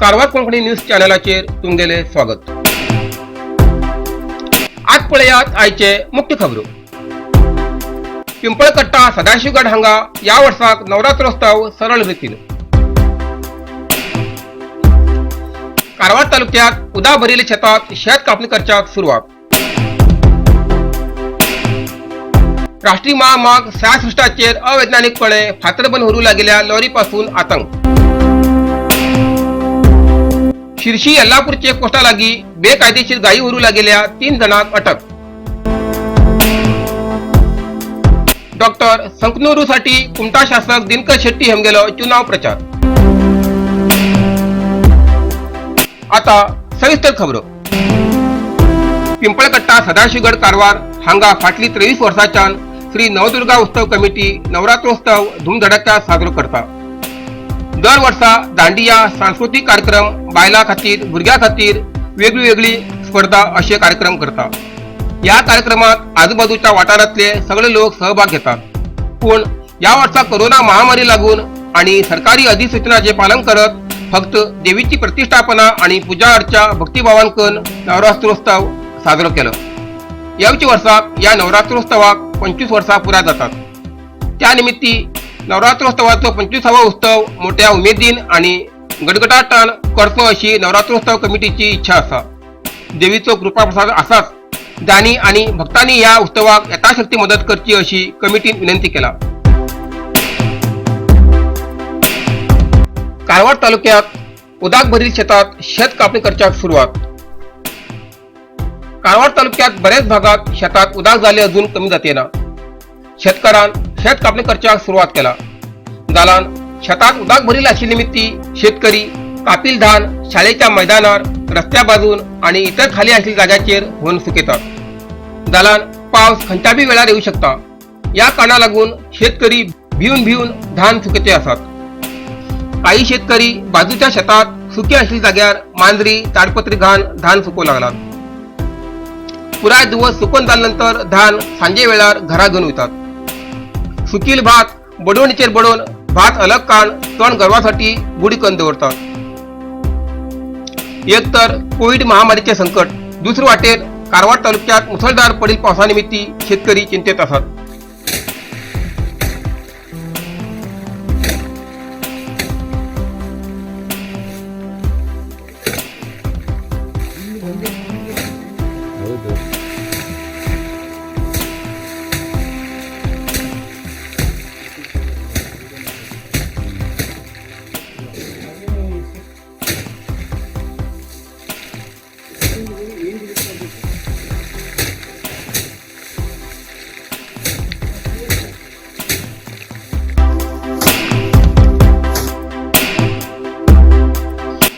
Karwar Konkani news चॅनलाचेर तुमगेले स्वागत. आज पळयात आयचे मुख्य खबरो. पिंपळकट्टा सदाशिवगड हांगा या वर्साक नवरात्रोत्सव सरळ रितीन. कारवार तालुक्यात उदा भरिल्ले शेतात शेत कापणी करच्याक सुरवात. राष्ट्रीय महामार्ग 66चेर अवैज्ञानिकपणे फातरबन व्हरूं लागिल्ल्या लॉरी पासून आतंक. शिर्शी येल्लापूर चेक पोस्टा लागीं बेकायदेशीर गायी व्हरूं लागिल्ल्या 3 जाणांक अटक. डॉक्टर संकनूरूसाठी कुमठा शासक दिनकर शेट्टी हेमगेलो चुनाव प्रचार. आता सविस्तर खबरो. पिंपळकट्टा सदाशिवगड कारवार हांगा फाटली 23 वर्सांच्यान श्री नवदुर्गा उत्सव कमिटी नवरात्रोत्सव धुमधडाक्यात साजरो करता. दर वर्सा दांडिया, सांस्कृतीक कार्यक्रम, बायलां खातीर, भुरग्यां खातीर वेगळी वेगळी स्पर्धा अशे कार्यक्रम करता. ह्या कार्यक्रमात आजूबाजूच्या वाठारांतले सगळे लोक सहभाग घेतात. पूण ह्या वर्सा कोरोना महामारी लागून आणि सरकारी अधिसूचनाचे पालन करत फक्त देवीची प्रतिष्ठापना आणि पूजा अर्चा भक्तिभावान करून नवरात्रोत्सव साजरो केलो. यावच्या वर्साक या नवरात्रोत्सवाक 25 वर्सां पुराय जातात. त्या निमित्ती नवरात्रोत्सवाचो 25वो उत्सव मोठ्या उमेदीन आणि गडगडाटान करचो अशी नवरात्रोत्सव कमिटीची इच्छा आसा. देवीचो कृपाप्रसाद आसाच, दानी आणि भक्तांनी ह्या उत्सवाक यथाशक्ती मदत करची अशी कमिटीन विनंती केला. कारवार तालुक्यात उदाक भरील शेतात शेत कापणी करच्याक सुरवात. कारवार तालुक्यात बऱ्याच भागात शेतात उदाक झाले अजून कमी जाते ना. शेतकऱ्यान शेत कापणी करच्याक सुरवात केला. जालान शेतात उदाक भरील आशिल्ले निमित्ती शेतकरी कापील धान शाळेच्या मैदानार, रस्त्या बाजून आणि इतर खाली आशिल्ल्या जाग्याचेर व्हरून सुकयतात. जालान पावस खंयच्या बी वेळार येऊ शकता. या कारणा लागून शेतकरी भिवून भिवून धान सुकयते आसात. काही शेतकरी बाजूच्या शेतात सुके आशिल्ल्या जाग्यार मांजरी, ताडपत्री घाण धान सुकू लागलात. पुराय दिवस सुकून जाल्या नंतर धान सांजे वेळार घरा घेवन वयतात. सुकील भात बडोवणीचेर बडोवन भात अलग काण तण गरवासाठी गुडी करून दवरतात. एक तर कोविड महामारीचे संकट, दुसरे वाटेन कारवार तालुक्यात मुसळधार पडील पावसानिमित्ती शेतकरी चिंतेत आसात.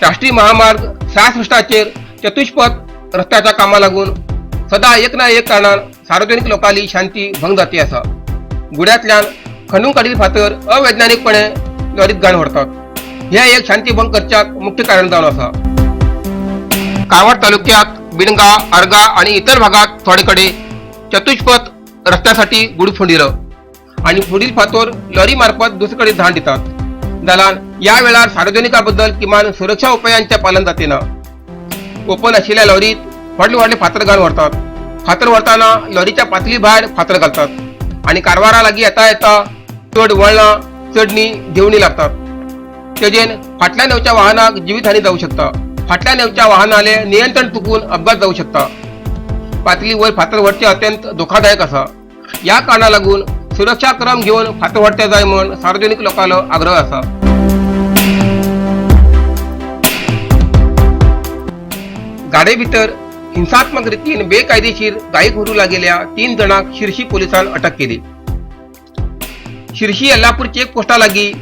राष्ट्रीय महामार्ग 66चेर चतुष्पथ रस्त्याच्या कामा लागून सदा एक ना एक कारणान सार्वजनिक लोकांली शांती भंग जाती आसा. गुड्यांतल्यान खणून काडिल्ले फातर अवैज्ञानिकपणे लॉरीत घाण व्हरतात. हे एक शांती भंग करच्याक मुख्य कारण जावन आसा. कारवार तालुक्यात बिणगा, आर्गा आणि इतर भागात थोडे कडे चतुष्पथ रस्त्यासाठी गुड फोंडिलं आणि पुढील फातोर लॉरी मार्फत दुसरीकडे धान दितात. जाल्यार या वेळार सार्वजनिकाबद्दल किमान सुरक्षा उपायांचे पालन जाते ना. ओपन आशिल्ल्या लॉरीत व्हडले व्हडले फातर घालून व्हरतात. फातर व्हरतना लॉरीच्या पातळी भायर फातर घालतात आणि कारवारा लागीं येता येता चड वळणां चडणी देंवणी लागतात. तेजेन फाटल्यान येवच्या वाहनाक जिवीतहानी जावं शकता. फाटल्यान येवच्या वाहनाले नियंत्रण चुकून अपघात जावं शकता. पातळी वयर फातर व्हरचे अत्यंत धोकादायक आसा. ह्या कारणा लागून सुरक्षा क्रम घेवन फातर व्हरचे जाय म्हण सार्वजनिक लोकांलो आग्रह आसा. गाडे भितर हिंसात्मक रितीन बेकायदेशीर गायी व्हरूं लागिल्ल्या 3 जाणांक शिर्शी पोलिसान अटक केली. शिर्शी येल्लापूर चेक पोस्टा लागीं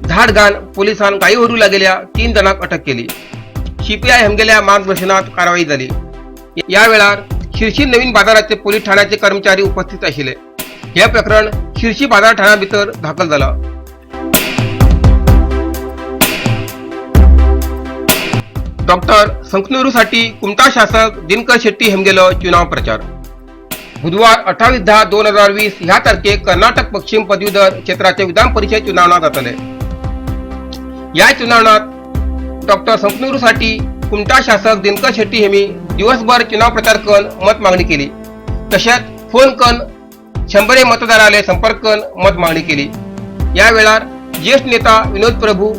झाड घाण पोलिसान गायी व्हरूं लागिल्ल्या 3 जाणांक अटक केली. सीपीआय हमगेल्या मार्गदर्शनात कारवाई जाली. या वेळार शिर्शी नवीन बाजाराचे पोलीस ठाण्याचे कर्मचारी उपस्थित आशिल्ले. हे प्रकरण शिर्शी बाजार ठाण्या भितर दाखल जाला. डॉक्टर संकनूरूसाठी कुमठा शासक दिनकर शेट्टी हेमगेलो चुनाव प्रचार. बुधवार 28/10/2020 ह्या तारखेक कर्नाटक पश्चिम पदवीधर क्षेत्राचे विधान परिषद चुनावणा जातले. ह्या चुनावणात डॉक्टर संकनूरसाठी कुमठा शासक दिनकर शेट्टी हेमी दिवसभर चुनाव प्रचार करून मत मागणी केली. तसेच फोन करून शंभरे मतदाराले संपर्क करून मत मागणी केली. या वेळार ज्येष्ठ नेता विनोद प्रभू,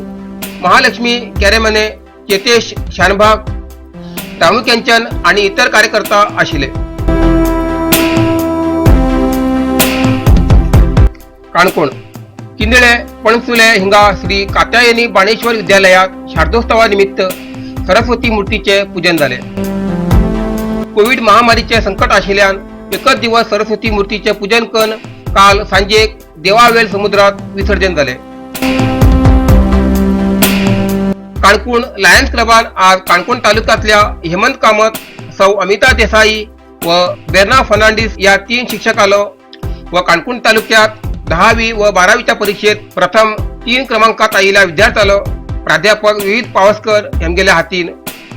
महालक्ष्मी कॅरेमने, चेतेश शानभाग, रामू कॅंचन आणि इतर कार्यकर्ता आशिले. काणकोण किंदळे पणसुले हिंगा श्री कात्यायनी बाणेश्वर विद्यालयात शारदोत्सवानिमित्त सरस्वती मूर्तीचे पूजन झाले. कोविड महामारीचे संकट आशिल्यान एकच दिवस सरस्वती मूर्तीचे पूजन करून काल सांजेक देवावेल समुद्रात विसर्जन झाले. काणकोण लायन्स क्लबान आज काणकोण तालुक्यातल्या हेमंत कामत, सौ अमिता देसाई व बेर्ना फर्नांडिस या 3 शिक्षकालो व काणकोण तालुक्यात 10वी व 12वीच्या परीक्षेत प्रथम 3 क्रमांकात आयिल्ल्या विद्यार्थ्यालो प्राध्यापक विविध पावसकर हेमगेल्या हातीन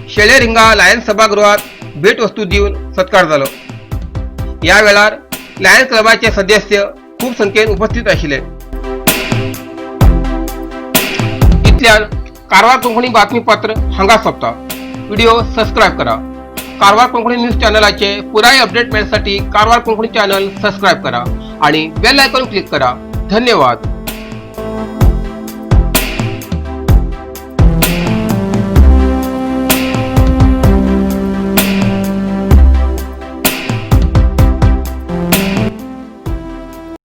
शेळेरिंगा लायन्स सभागृहात भेटवस्तू दिवन सत्कार जालो. या वेळार लायन्स क्लबाचे सदस्य खूप संख्येन उपस्थित आशिल्ले. इतल्यान कारवार कोंकणी बातमीपत्र हांगा सोंपता. व्हिडिओ सबस्क्रायब करा. कारवार कोंकणी न्यूज चॅनलाचे पुराय अपडेट मेळसाठी कारवार कोंकणी चॅनल सबस्क्रायब करा आणि बेल आयकॉन क्लिक करा. धन्यवाद.